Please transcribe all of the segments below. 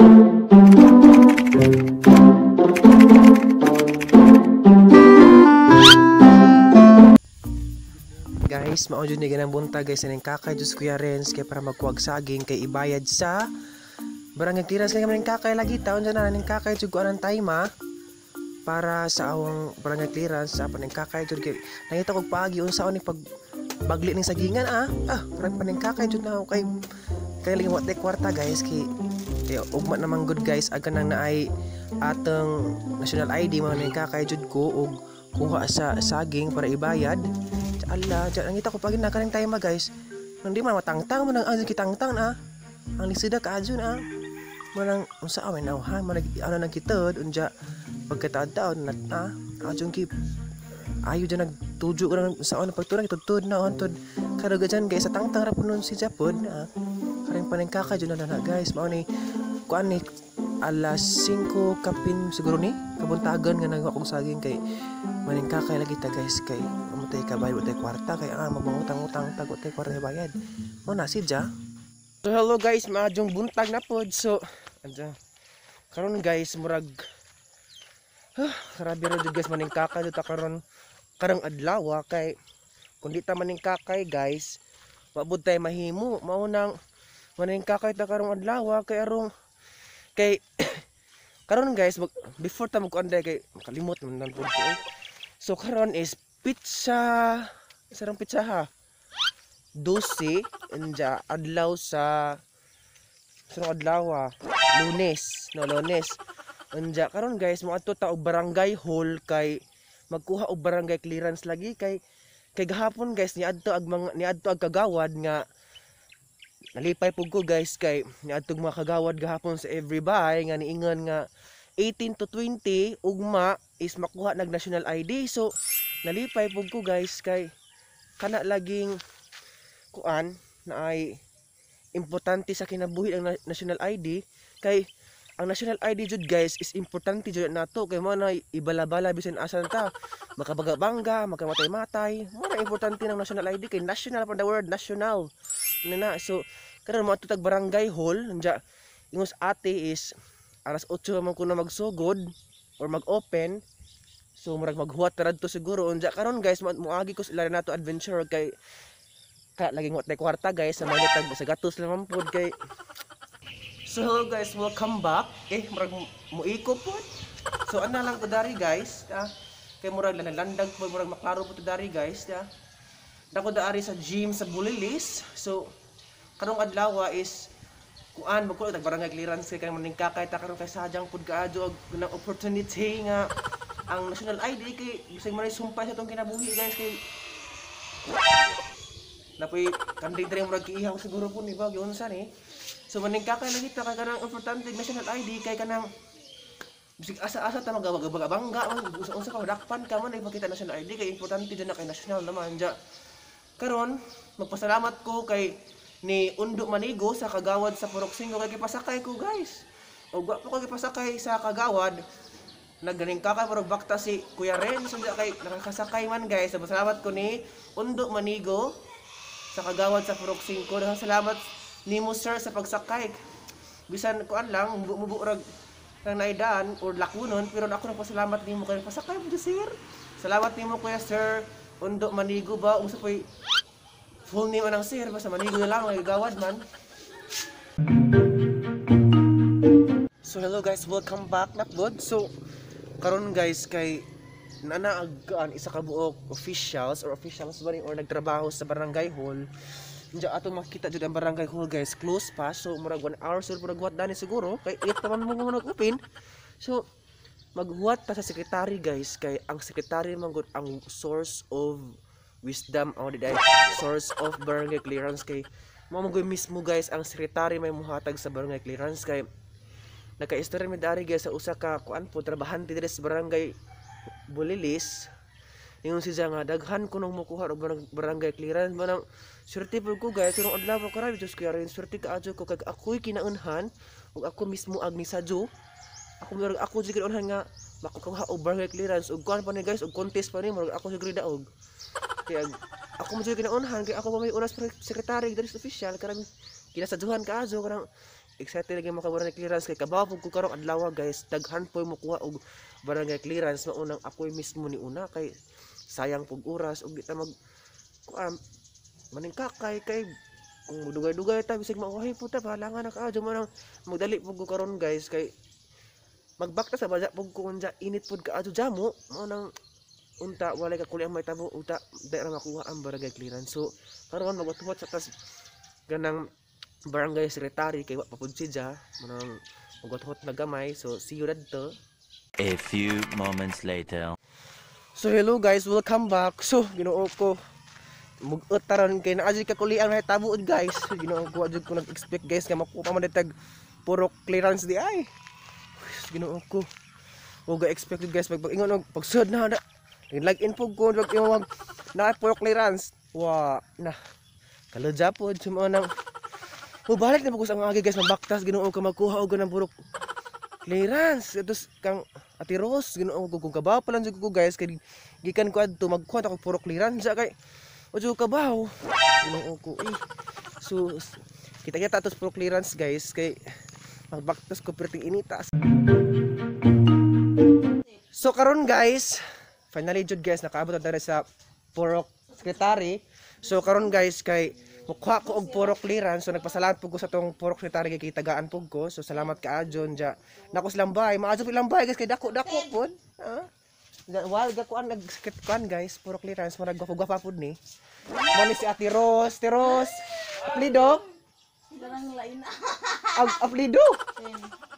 Guys, mao jud ni ganang buntag, guys, ning kakay jud Kuya Renz kay para magkuwag saging kay ibayad sa barangay clearance kay ning kakay lagi taon na ning kakay jud kuan time para sa awang barangay clearance sa paning kakay jud kay nangita kog paagi unsa ni pag bagli ning sagingan parang paning kakay jud na kay kay lagi wa kwarta, guys, kay kay ugma naman good, guys, aga nang naay atong national ID mo ning kakay jud ko og kuha sa saging para ibayad. Ala, dyan, nangita ko pag na kanang time, guys. Nang di man matangtang mo nang ang kitangtang na. Ang lisida ka adyo na. Manang unsa amin na ha, manag ano nang kitod unja pagkataad-taon na adyong ki ayo dyan nagtujo ko nang sa ano pagturang itudtod na ontod karuga dyan, guys, sa tangtang ra punon si Japon karing paningkaka dyan na na, guys, mao ni kuan ni alas 5 kapin siguro ni kabuntagan nga nagawa kong saging kay maningkakay lagi ta, guys, kay amutay ka bayad tay kwarta kay mabangutang-utang tag tay kwarta bayad mo na si ja. So hello guys, maadyong buntag na pod. So anja karon, guys, murag grabe ra jud, guys, maningkakay jud ta karon karong adlaw kay kun di ta maningkakay, guys, wa bud tay mahimo. Mao nang maningkakay ta karong adlaw kay arong kay karon, guys, before ta magkuan kay makalimot man lang pud ko. So karon is pizza, sarang pizza ha 12 anja adlaw sa sarang adlaw Lunes, no, Lunes. Anja karon, guys, moadto ta og barangay hall kay magkuha og barangay clearance lagi kay kay gahapon, guys, niadto ag mga niadto ag kagawad nga nalipay pug ko, guys, kay niadto mga kagawad gahapon sa every bahay nga niingon nga 18 to 20 ugma is makuha nag national ID. So nalipay pug ko, guys, kay kana laging kuan na ay importante sa kinabuhi ang national ID kay ang national ID jud, guys, is importante jud nato kay mo na ibalabala bisan asan ta makabagabangga makamatay-matay mo na importante ng national ID kay national from the word national na na. So karon mo tag barangay hall anja ingos ate is alas 8 man kuno magsugod or mag-open. So murag maghuwat ra to siguro unja karon, guys, moagi ko sila nato adventure kay ka laging wat kwarta, guys, sa mga tag sa gatos lang man pod kay. So hello guys, welcome back. Murag muiko pod. So ana lang ko dari, guys, kay murag landag pod, murag maklaro pod dari, guys, Dako dari sa gym sa Bulilis. So karong adlaw is kuan magkulo tag barangay clearance kay maning kakay ta karon kay sadyang pud kaadyo og ng opportunity nga ang national ID kay bisag man sumpay sa tong kinabuhi, guys, kay napoy kanding diri murag kiihaw siguro po ni ba giunsa ni. So maning kakay lagi ta kay kanang importante national ID kay kanang bisag asa-asa ta magabagabangga unsa-unsa ka dakpan ka man ay makita national ID kay importante jud na kay national naman ja. Karon magpasalamat ko kay ni Undo Manigo sa kagawad sa Purok 5 kay gipasakay ko, guys. Og wa pa ko gipasakay sa kagawad nagganing kakay pero bakta si Kuya Renz unja kay nakakasakay man, guys. So, salamat ko ni Undo Manigo sa kagawad sa Purok 5. Daghang salamat nimo, sir, sa pagsakay. Bisan kuan lang mubo rag nang naidaan or lakunon pero ako nagpasalamat nimo kay pasakay mo, sir. Salamat nimo, Kuya Sir Undo Manigo ba unsa poy full name anang sir, basta Manigo na lang gagawad man. So hello guys, welcome back na pod. So karon, guys, kay nanaag isa ka buok officials or officials ba ni or nagtrabaho sa barangay hall. Diyan atong makita jud ang barangay hall, guys, close pa. So murag 1 hour sur murag huwat dani siguro kay 8 pa man mo nag-open. So maghuwat ta sa secretary, guys, kay ang secretary man gud ang source of wisdom o di source of barangay clearance kay mao man mismo, guys, ang secretary may muhatag sa barangay clearance kay nakaistorya mi dari, guys, sa usa ka kuan po trabahante diri sa barangay Bulilis. Ingon siya nga daghan ko nung mokuha og barangay clearance manang swerte pud ko, guys, pero adlaw ko karabi Diyos ko rin swerte ka adyo ko kag ako'y kinaunhan ug ako mismo ag nisadyo ako murag ako jud kinaunhan nga makukuha og barangay clearance ug kuan pa ni, guys, og contest pa ni murag ako siguro daog kay ako mo jud kinaunhan kay ako pa may unas sekretary diri sa official karang kinasadyohan ka adyo kanang Excited lagi maka barangay clearance kay kabaw pud ko karong adlaw, guys. Daghan po mo kuha og barangay clearance, maunang ako'y mismo ni una kay sayang pug oras ug di ta mag kuan maning kakay kay kung dugay-dugay ta bisag mauhay po ta, bahala nga na kaadyo mo nang magdali pug ko karon, guys, kay magbakta sa baja pug ko unja init pud kaadyo jamo. Mao nang unta walay kakuli ang mahitabo, unta di ra makuha ang barangay clearance. So karon magwatuwat sa tas ganang barangay secretary kay wa pa pud siya, manang magwatuwat na gamay. So see you dadto. A few moments later. So hello guys, welcome back. So Ginoo ko, mugot taron kay naa jud kakuli ang nahitabo, guys. Ginoo ko, jud ko nag-expect, guys, nga makuha pa man tag purok clearance di ay. Ginoo ko. O ga expect, guys, pag ingon og pagsud na na. Log in pug ko pag ingon na purok clearance. Wa na. Kaludya pod sumo nang mo balik na pug sa ang agi, guys, mabaktas. Ginoo ko, magkuha og ng purok clearance. Tapos kang Ate Rose, Ginoo ko, kung kabaw pa lang jud ko, guys, kay gikan ko adto magkuha ako purok clearance kay o jud kabaw. Ginoo ko eh. So kita kita atos purok clearance, guys, kay magbaktas ko perting inita. So karon, guys, finally jud, guys, nakaabot na diri sa purok secretary. So karon, guys, kay mukuha ko og purok clearance. So nagpasalamat pug ko sa tong purok secretary kay tagaan pug ko. So salamat kaayo ja. Nako silang bahay, maayo pud ilang bahay, guys, kay dako-dako pud. Ha? Wal ga kuan nag kuan, guys, purok clearance murag gwapo-gwapa pud ni. Mo ni si Ate Rose, Ate Rose. Aplido? Darang lain. Aplido.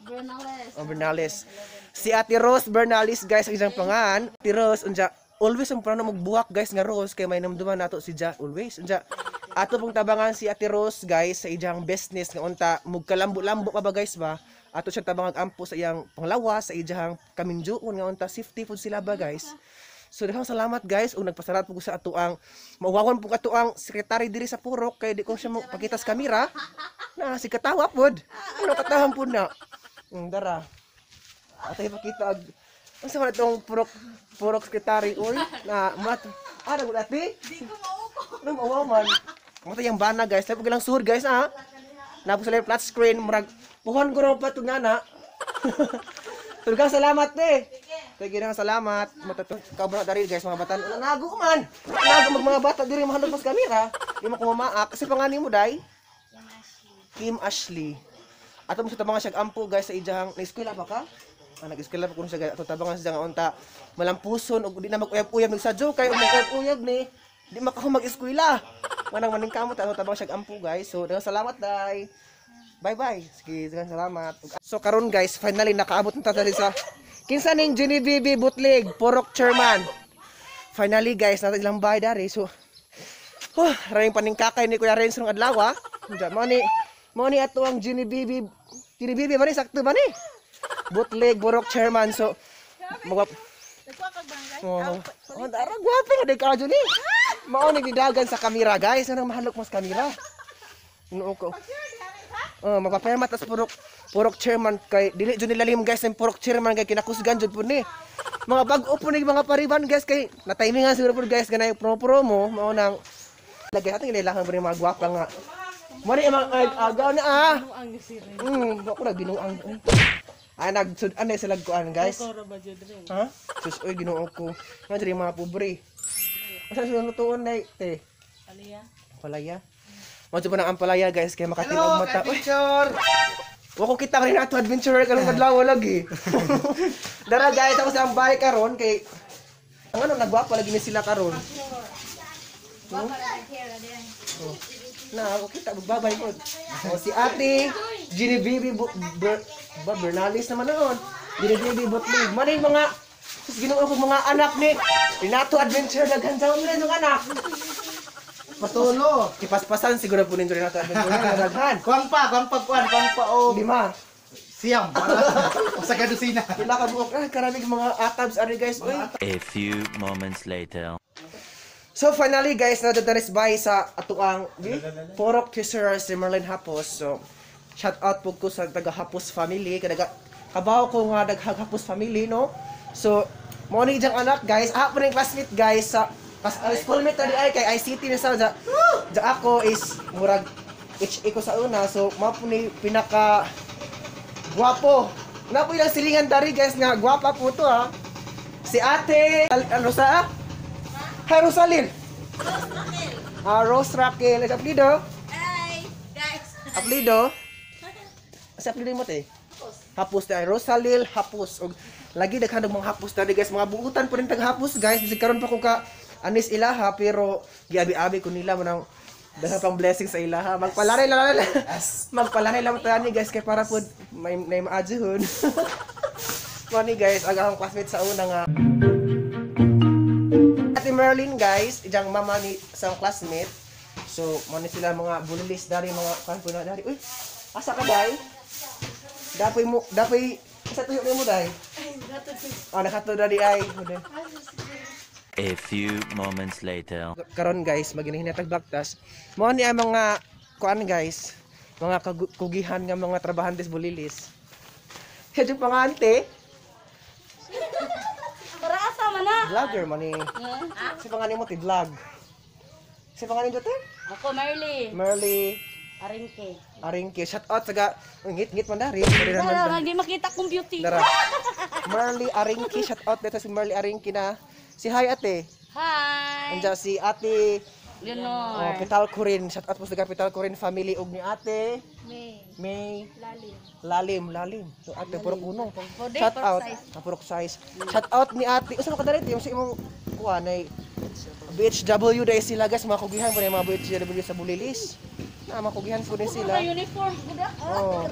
Bernales. Oh, Bernales. Si Ate Rose Bernales, guys, ang isang pangan. Ate Rose, unja, always ang plano magbuwak, guys, nga Rose kay may namduman nato si Ja always. Unja, ato pong tabangan si Ate Rose, guys, sa iyang business nga unta mugkalambo-lambo pa ba, guys, ba? Ato siya tabangan ampo sa iyang panglawas, sa iyang kaminjuon nga unta safety food sila ba, guys. So daghang salamat, guys, ug nagpasalamat po ko sa ato ang mauwawan po ato ang sekretary diri sa purok kay di ko siya mo pakita sa kamera. Na si katawa pod. Ano katawan pod na. Dara. Atay pakita ag unsa man itong purok purok sekretary oy na mat ah nagud ate. Di ko mauko. Ano mauwaw man. Mata yung bana, guys. Sabi ko lang sur, guys, ah. Napos sila yung flat screen murag puhon ko raw pa tug nana. Tulgang salamat te. Sige na, salamat. Matato kabra dari, guys, mga batan. Nago man. Nago mag mga bata diri mahandog mas kamera. Di mo kumamaak kasi pangani mo day. Kim Ashley. Ato mo sa tabangan siya ampo, guys, sa ijahang na-eskwela pa ka? Ah, nag-eskwela pa kuno siya, guys. Ato tabangan siya nga unta malampuson ug di na mag-uyab-uyab nagsadyo kay ug mag-uyab ni di makahum mag-eskwela. Manang maning kamot ato tabangan siya ampo, guys. So daghang salamat day. Bye bye. Sige, daghang salamat. So karon, guys, finally nakaabot na ta diri sa kinsa ning Genevieve Butlig, Purok Chairman. Finally, guys, nata ilang bahay dari. So huh, raing paningkakay ni Kuya Renzo ng adlaw ah. Unja mo ni ato ang Genevieve Genevieve ba ni sakto ba ni? Butlig Purok Chairman. So magwap Nagkuha kag barangay? Oh, oh, dara gwapo nga day kaadyo ni. Mao ni gidagan sa kamera, guys. Anong mahalok mas kamera. Noo ko. Oh, magpapirma tas purok purok chairman kay dili jud nilalim, guys, ang purok chairman kay kinakusgan jud pud ni. Mga bag-o po ni mga pariban, guys, kay na timingan siguro pud, guys, ganay promo promo mao nang lagay ating ilailahan pa rin mga gwapa nga. Mo ni mga agaw na ah. Ako na binuang. Ay nagsud-an na sila kuan, guys. Ha? Sus oy, Ginoo ko. Nga diri mga pobre. Asa sila lutuon na te? Aliyah. Ampalaya. Mo pa ng ampalaya, guys, kay makatilog mata. Uy, Adventure! wa ko kita rin ato adventurer karong adlaw lagi. Dara, guys, ako sa ang bahay karon kay ang ano nagwapa lagi ni sila karon. Wala na here. Oh. Na ako kita magbabay ko. Oh, si Ate Genevieve ba Bernales naman noon. Genevieve Butlig. Manay mga sus, Ginoo ko, mga anak ni Renato Adventure daghan sa mga yung anak. Patulo! Ipaspasan siguro po ninyo Renato Adventure nga daghan. Kuwang pa, kuwan, kuwang pa, o 5. 9. Para sa kadusina. Pila ka buok ah, karaming mga atabs ari, guys. Uy. A few moments later. So finally, guys, nadadaris bay sa atuang di Porok Treasurer si Merlin Hapos. So shout out po ko sa taga Hapos family kay kabaw ko nga daghag Hapos family, no. So mo ni diyang anak, guys, ah po ning classmate, guys, sa kas schoolmate na di ay kay ICT ni sa ja, ja ako is murag HA ko sa una. So mao po ni pinaka Gwapo. Na po ilang silingan dari guys nga gwapa po to ha. Si Ate ano sa? Hi Rosalyn. Rose Raquel. Ah, Rose Raquel. Ay, apelido? Hi, guys. Apelido? Sa apelido mo te? Hapos tayo. Rosalil Hapos. Og lagi daghan og mga hapos dali guys. Mga buutan po rin tag hapos guys. Bisag karon pa ko ka anis ilaha pero giabi-abi ko nila manang daghan pang blessing sa ilaha. Magpalanay lang lang. Magpalanay lang tayo ni guys kay para pod may may maadyohon. Mani guys, ang akong classmate sa una nga Ate Merlin guys, ijang mama ni sa classmate. So, mo ni sila mga bulilis dari mga kan po na dari. Uy, asa ka day? Dapoy mo, dapoy asa tuyo nimo day? Ah, nakato dari ay. A few moments later. Karon guys, maginahinatag baktas. Mo ni ang mga kuan guys, mga kugihan nga mga trabahantes bulilis. Medyo pangante, Para asa man na? Vlogger man ni. Si pangalan mo ti vlog. Si pangalan mo te? Ako, Marley. Merly Aringke. Aringke. Shout out sa ga ngit-ngit man dari. Sorry na Wala, man. hindi makita kong beauty. Dara. Merly Aringke, shout out dito si Merly Aringke na. Si hi ate. Hi. Andiyan si Ate Leonor. oh, Pital Kurin. Shout out po sa Pital Kurin family ug ni Ate May. May Lalim. Lalim, lalim. So ate purok uno. Pwede, Shout purok out. size. Ah, purok size. Shout out ni Ate. Usa man ka dali yung sa imong kuan ay BHW dahil sila guys, mga kugihan po na yung mga BHW sa Bulilis. Na, mga kugihan po din sila. Mga uniform. Kuda. Oh.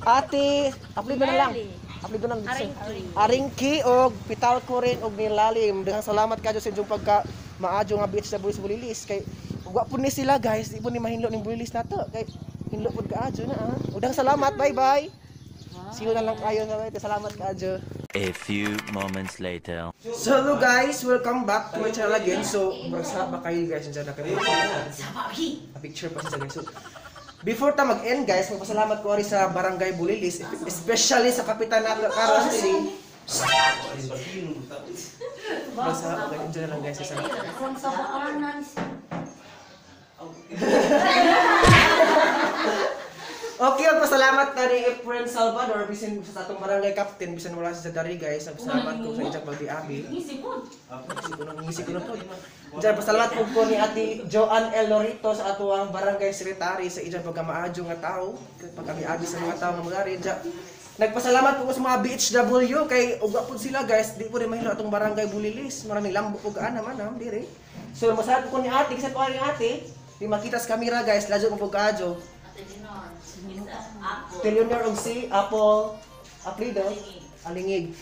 Ate, upload na lang. Merly. Upload na lang. Aringki. Aringki og Pital ko rin og nilalim. Daghang salamat kadyo sa inyong pagka maadyo nga BHW sa Bulilis kay wa po ni sila guys, di po ni mahinlo ning Bulilis nato kay hinlo pud kaadyo na ah. Og daghang salamat, bye bye. See you na lang kayo na salamat kaadyo. A few moments later. So hello guys, welcome back to my channel again. So, sa ba kayo guys nandiyan na kayo. A picture pa sa guys. So, before ta mag-end guys, magpasalamat ko ari sa Barangay Bulilis, especially sa kapitan nato karon si Basta okay, enjoy na lang guys sa Okay, magpasalamat na ni Efren Salvador bisin sa atong barangay captain bisan wala siya sa dari guys. Nagpasalamat ko sa inyong pagdiabi. Ngisi po. Ngisi ko na po. Diyan, pasalamat po ko ni Ate Joanne L. Lorito sa atuang barangay secretary sa iyang pagkamaadyo nga tao, pag-abi-abi sa mga tao nga mga Diyan, nagpasalamat po ko sa mga BHW kay uga po sila guys, di po rin mahilo atong barangay Bulilis. Maraming lambo po gaan naman ha, diri. So masalamat po ko ni Ate, kasi po ni Ate, di makita sa kamera guys, ladyo ko po kaadyo. Tillionaire og si Apple Aplido Alingig.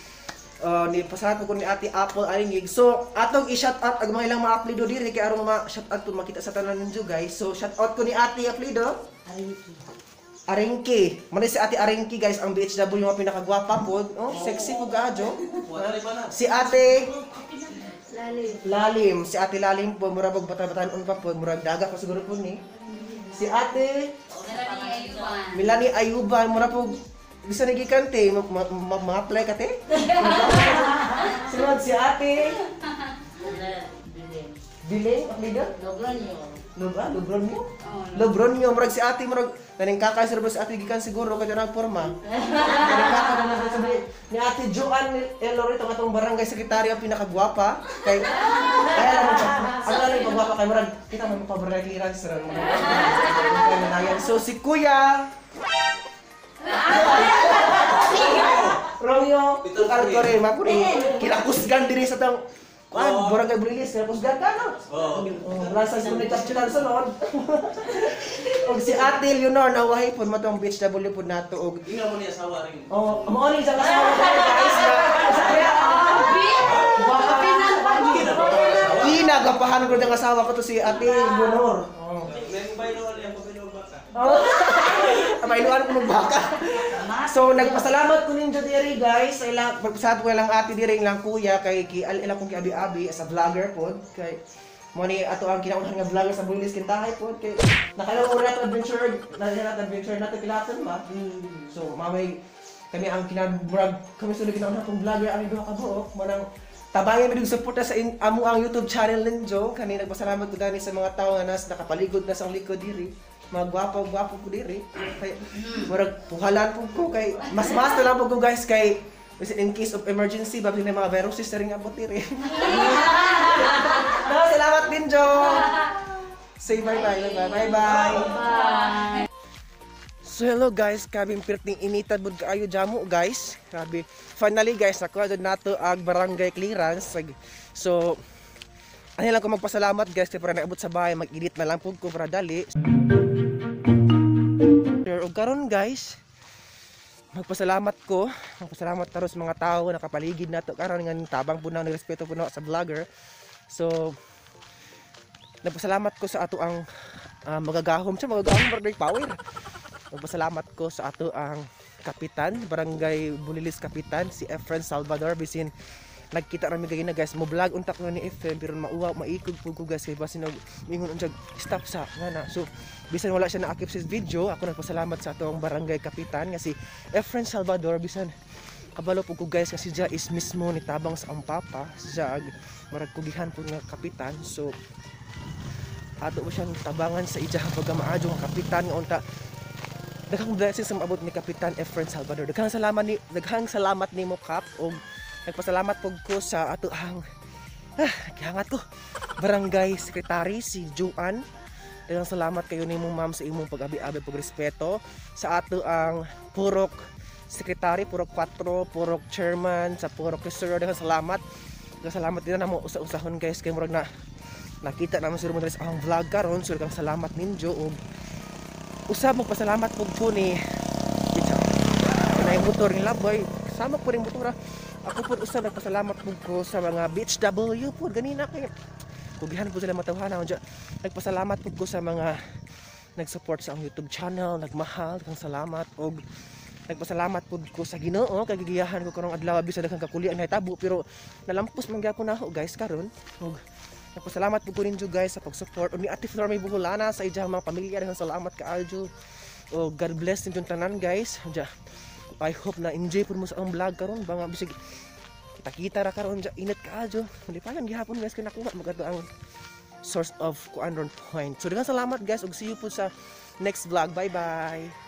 Ni pasalamat ko ni Ate Apple Alingig. So atong i-shout out ang mga ilang mga aplido diri kay aron ma-shout out po makita sa tanan ninyo guys. So shout out ko ni Ate Aplido Aringke. Aringki. Mali si Ate Aringki guys ang BHW nga pinakagwapa po. Oh, sexy po gaadyo. Si Ate Lalim. Lalim, si Ate Lalim po murag og bata-bataan pa po, murag daga ko siguro po ni. Si Ate Milani Ayuban, mura po bisa ni gikan te, ma-apply ka te? Sunod si Ate Bileng, apelyido? Logronyo. Lobronyo? Lobronyo, murag si Ate, murag naning kakay sa si Ate gikan siguro kay nang porma. Naning kakay na sabi ni Ate Joanne L. Lorito atong barangay sekretaryo ang pinakagwapa kay ay alam mo ano lang yung pagwapa kay murag kita man pa barangay clearance ra. So si Kuya Romeo Alcore, mapuri. Kinakusgan diri sa tong kuan barangay Bulilis, kinakusgan ka no? Oo. Oh, sa sunod capturean sunod. Og si Ate Leonor na wahi pud matong BHW pud nato og Inga mo niya asawa rin. Oh, mao ni sa asawa guys na Kinagapahan ko ng asawa ko to si Ate Leonor. Oh. May baylo ang pabilo baka. Oh. Pailuan ko ng baka. So nagpasalamat ko ninyo diri guys. Sa ilang pagpasalamat ko ilang ate diri ilang kuya kay ki ilang kong kiabi-abi as a vlogger pod kay mo ni ato ang kinaunahan nga vlogger sa Bulilis Kintahay pod kay nakailang ora nato adventure na nato adventure nato kilaton ba. So mamay kami ang kinamurag kami sulod kinaunahan kong vlogger ang duha ka buok mo nang tabangan mi suporta sa amo ang YouTube channel ninyo. Kani nagpasalamat ko dani sa mga tawo nga nas nakapaligod na sa likod diri. Mga gwapo gwapo ko diri. Kay murag puhalan pud ko kay mas mas na lang pud ko, guys, kay bisin in case of emergency ba na mga viruses na rin abot diri. No, salamat din, Jo. Say bye bye bye bye bye bye. Bye. So hello guys, grabe perting inita bud kaayo jamo, guys. Grabe. Finally guys, nakuha jud nato ang barangay clearance. So ano lang ko magpasalamat, guys, kay para naabot sa bahay, mag-edit na lang pud ko para dali. Pero og karon guys, magpasalamat ko, magpasalamat taro sa mga tao nakapaligid nato karon nga tabang pud na respeto pud na sa vlogger. So nagpasalamat ko sa ato ang magagahom sa magagahom barangay power. Magpasalamat ko sa ato ang kapitan, Barangay Bulilis Kapitan, si Efren Salvador. Bisin nagkita rami gayuna guys, mo vlog unta ko ni Efren pero mauwa maikog pud ko, guys, kay basin og mingon unsag stop sa nga na. So bisan wala siya naakip sa video, ako nagpasalamat sa ato ang barangay kapitan nga si Efren Salvador, bisan kabalo pud ko guys kasi siya is mismo ni tabang sa ang papa siya ag marag kugihan pud nga kapitan. So ato mo siyang tabangan sa iyang pagkamaadyo nga kapitan nga unta daghang blessings sa maabot ni Kapitan Efren Salvador. Daghang salamat nimo, Kap, ug nagpasalamat pug ko sa ato ang gihangat ko barangay secretary si Juan. Daghang salamat kayo nimo, ma'am, sa imong pag-abi-abi, pagrespeto sa ato ang purok secretary, purok 4, purok chairman, sa purok treasurer. Daghang salamat. Daghang salamat din na mo usa-usahon guys kay murag na nakita naman siguro mo diri sa akong vlog karon. So daghang salamat ninyo ug usab magpasalamat pug ko ni Bitaw. Kanay motor ni Laboy, kasama ko ring motor ah. Ako pud usab nagpasalamat pug ko sa mga BHW pud ganina kay kugihan po sila matawhana unja. Nagpasalamat pug ko sa mga nag-support sa akong YouTube channel, nagmahal, daghang salamat og nagpasalamat pud ko sa Ginoo kay gigiyahan ko karong adlaw bisan daghang kakuli ang nahitabo pero nalampos man gyapon nako guys karon. Og nagpasalamat pud ko ninyo guys sa pag-support og ni Ate Flor May Buholana sa iyang mga pamilya, daghang salamat kaayo. O God bless ninyong tanan guys. Diya, I hope na enjoy pud mo sa akong vlog karon ba nga bisig kita-kita ra karon diya init kaayo. Malipayan gihapon guys kay nakuha mo kadto ang source of kuan ron point. So daghang salamat guys ug see you po sa next vlog. Bye bye.